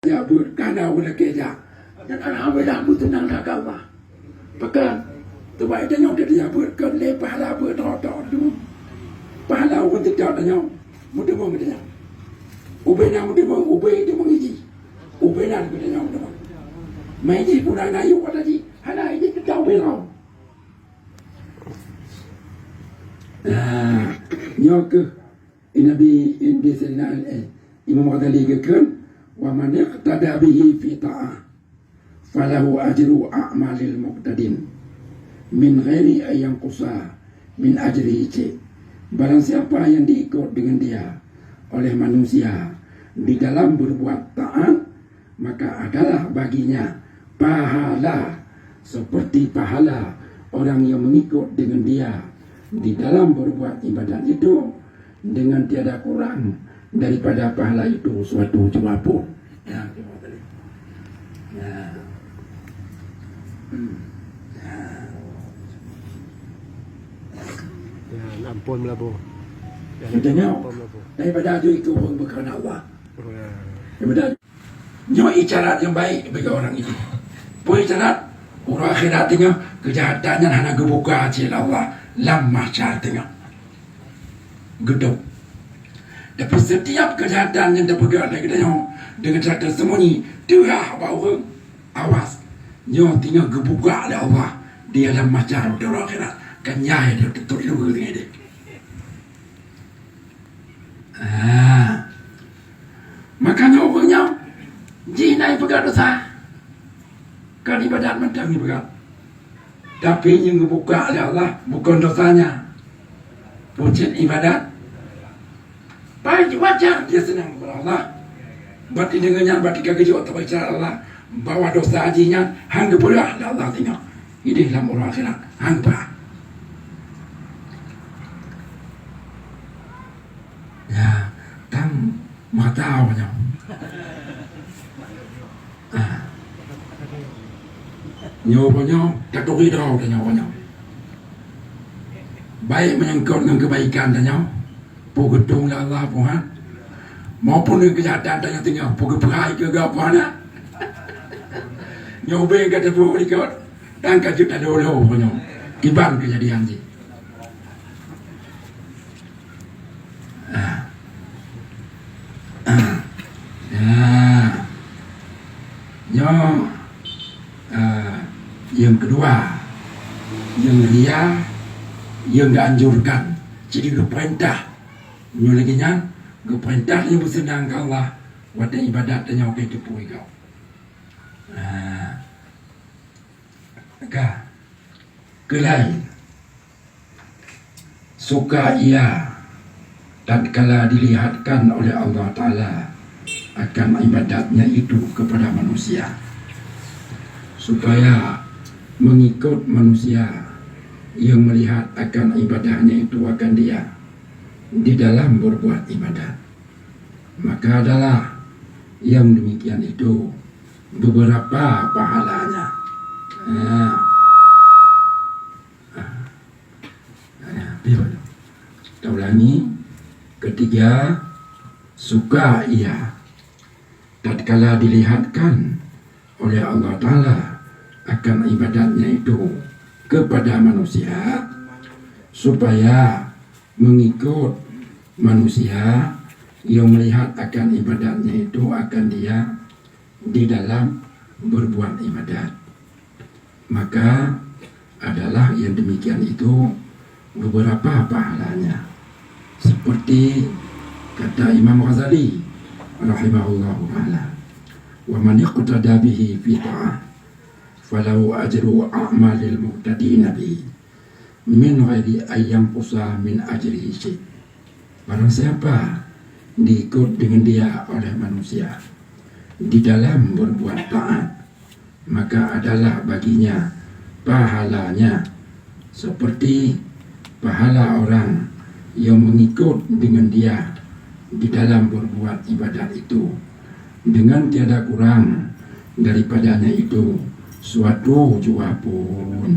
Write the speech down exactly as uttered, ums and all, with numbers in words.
Jabeuet kana ulée keja. Dan alhamdulillah meuteunang dah agama. Pekan, teuma tanyoe teuh jabeuet kon lé pahala beuet droe-droe tu. Pahala ureuëng teutab tanyoe meuteumong tanyoe. Ubé na meuteumong, ubé teumong iji. Ubé na meuteumong tanyoe meuteumong. Mai jih pun na yue kata jih, hana iji teutab ubé droe. Ah, nyoe keuh Nabi, Nabi Saidina Ali, eh, Imam Ghazali geukheun, "Wa man iqtada bihi fi ta'ah, falahu ajru a'malil muqtadin, min ghairi an yanqusa min ajrihi syai'." Barang siapa yang diikut dengan dia oleh manusia di dalam berbuat taat, maka adalah baginya pahala seperti pahala orang yang mengikut dengan dia di dalam berbuat ibadat itu, dengan tiada kurang daripada pahala itu suatu jua pun. Ya, terima kasih. Ya. Hmm. Ya. Ya, ampôn meulaboh. Ya, kita nyoe ampôn meulaboh. Daripada itu ikut pun bukan Allah. Ya. Daripada Nyoe isyarat nyang baik bagi orang itu. Peue isyarat? Uroe akhirat teungoh keujahatan nyan hana geubuka cit lé Allah lam mahsyar teungoh. Geudong. Tapi setiap keujahatan nyang tapeugah lé geutanyoe deungon cara teusembunyi, teuhah bak ureuëng, awas, nyoe teungoh geubuka lé Allah di alam mahsyar di uroe akhirat. Kan nyan dia tutup lé ureuëng teungoh deh. Ah. Makanya ureuëng nyoe jih na ipeugah dosa. Kan ibadat mantong ipeugah. Tapi nyang geubuka lé Allah bukon dosanya. Pucet ibadat. Baik wajar dia senang kepada Allah. Berarti dengan nyan berarti ka geujok atau bicara Allah bahwa dosa jih nyan hana geupeurah lé Allah singoh. Ideh lam uroe akhirat hana geupeurah. Ya, kan mata awak nyoe. Ah. Nyoe pun nyoe, taturi droe nyoe pun nyoe. Baik menyangkut ngon kebaikan tanyoe, peue geutong lé Allah pun, ha? Maupun ngon keujahatan tanyoe tinggai, peue geupeugah keu geuh pun, ha? Nyoe ubé ka teupeue likot, dan ka jeuet ado lom pun nyoe. Kiban keujadian jih. Ah. Ah. Ya. Nyoe, ah, nyang keudua, nyang ria, nyang geuanjurkan, jadi geupeurintah. Nyoe lagée nyan, geupeurintah nyang beuseunang keu Allah, watée ibadat tanyoe ka teupeue gob. Ah. Ka. Keulai. Suka ia tatkala dilihatkan oleh Allah Taala akan ibadatnya itu kepada manusia, supaya mengikut manusia yang melihat akan ibadahnya itu akan dia di dalam berbuat ibadat. Maka adalah yang demikian itu beberapa pahalanya. Ya. Nah, nah, nah, nah. Kita ulangi. Ketiga, suka ia tatkala dilihatkan oleh Allah Taala akan ibadatnya itu kepada manusia, supaya mengikut manusia yang melihat akan ibadatnya itu akan dia di dalam berbuat ibadat. Maka adalah yang demikian itu beberapa pahalanya. Seperti kata Imam Ghazali rahimahullahu taala, "Wa man iqtada bihi fi ta'ah, falahu ajru a'malil muqtadina bihi, min ghairi an yanqusa min ajrihi syai'." Barang siapa diikut dengan dia oleh manusia di dalam berbuat taat, maka adalah baginya pahalanya seperti pahala orang yang mengikut dengan dia di dalam berbuat ibadat itu, dengan tiada kurang daripadanya itu suatu jua pun.